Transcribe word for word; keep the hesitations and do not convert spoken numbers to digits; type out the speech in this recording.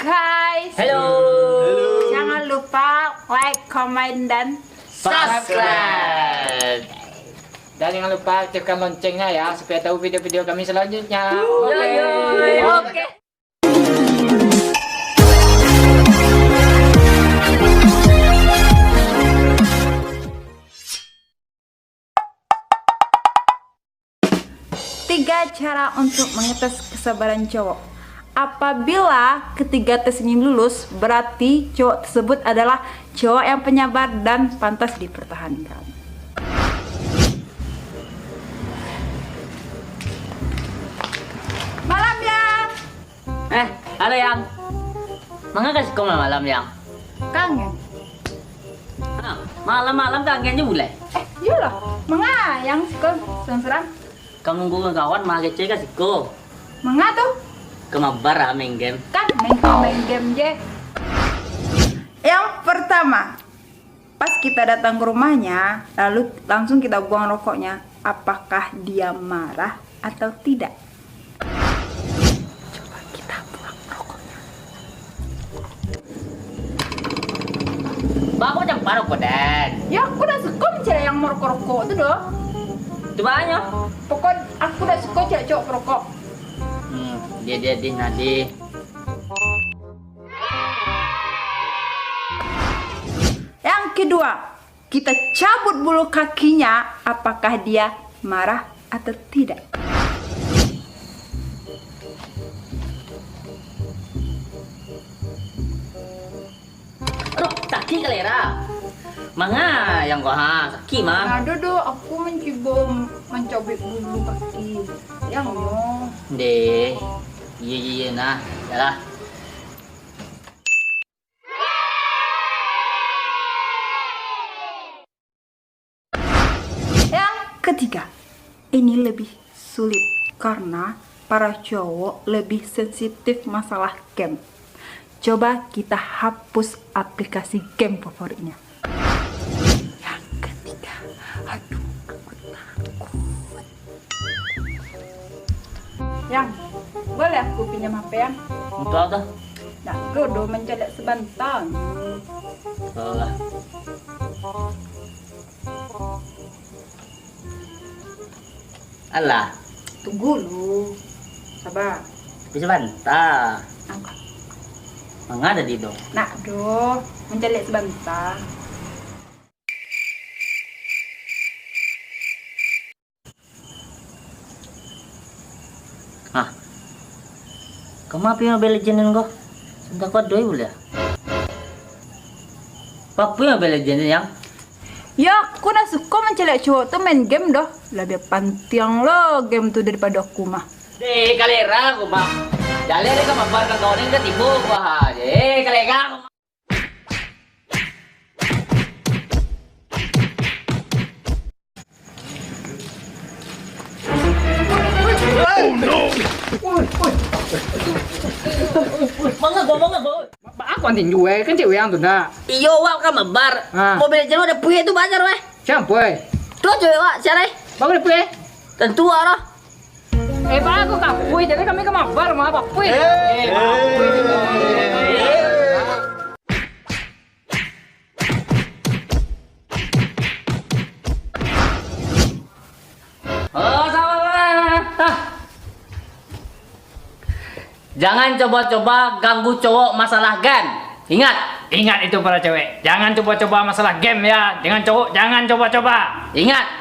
guys. Hello. Jangan lupa like, comment, dan Subscribe. Dan jangan lupa aktifkan loncengnya ya, supaya tahu video-video kami selanjutnya. Oke. Tiga cara untuk mengetes kesabaran cowok. Apabila ketiga tes ini lulus, berarti cowok tersebut adalah cowok yang penyabar dan pantas dipertahankan. Malam, Yang. Eh, halo, Yang. Manga ka siko malam-malam, Yang? Kangen. Ha, malam-malam kangen jo bulai. Eh, iyolah. Manga Yang siko surang-surang? Ka nunggu kawan, manga kecek ka siko. Manga tu? Ka mabar ah, main game. Kan main game, main game je. Yang pertama, pas kita datang ke rumahnya, lalu langsung kita buang rokoknya. Apakah dia marah atau tidak? Coba kita buang rokoknya. Bako macam apa rokok, Dan? Ya, aku dak suko mencari yang merokok-rokok tu doh. Tu banyak. Pokok aku dak suko cewek cowok perokok. Hmm, dia dia di nadi. Yang kedua, kita cabut bulu kakinya, apakah dia marah atau tidak? Aduh, sakik kalera. Manga yang ko ha, sakik mah. Nah, dodo, aku mencoba mencabut bulu kaki. Yang nyo. Deh. Iya iya iya nah. Yalah. Yang ketiga, ini lebih sulit karena para cowok lebih sensitif masalah game. Coba kita hapus aplikasi game favoritnya. Yang ketiga, aduh, aku takut. Yang, boleh aku pinjam H P yang? Untuk apa? Nak godo mencolek sebentar. Alah. Alah. Tunggu lu. Sabar. Tapi sabanta. Angkat. Manga tadi tu? Nak doh, mencolek sebentar. Hah. Kama pi Mobile Legend ko? Sabanta ko doi buliah. Papu Mobile Legend yang? Ya, aku nak suko mancaliak cowok tu main game doh. Labiah pantiang lo game tu daripado aku mah. Deh, kalera aku mah. Jaleh deh ka mabar ka kau ni ka tibo gua ha. Deh, kalera aku mah. Manga ko, manga ko. Ba aku antin juwe, kan cewek yang tu ndak? Iyo, wak ka mabar. Ah. Mobile Legend ada puye tu banyak weh. Siapa eh? Tu cewek wak, siapa eh? Bagus ada puye? Tentu wak lah. Eh, ba aku ka puye, jadi kami ka mabar mah, ba puye. Oh, sabar, sabar. Ah. Jangan coba-coba ganggu cowok masalah game. Ingat. Ingat itu para cewek, jangan coba-coba masalah game ya. Dengan cowok jangan coba-coba. Ingat.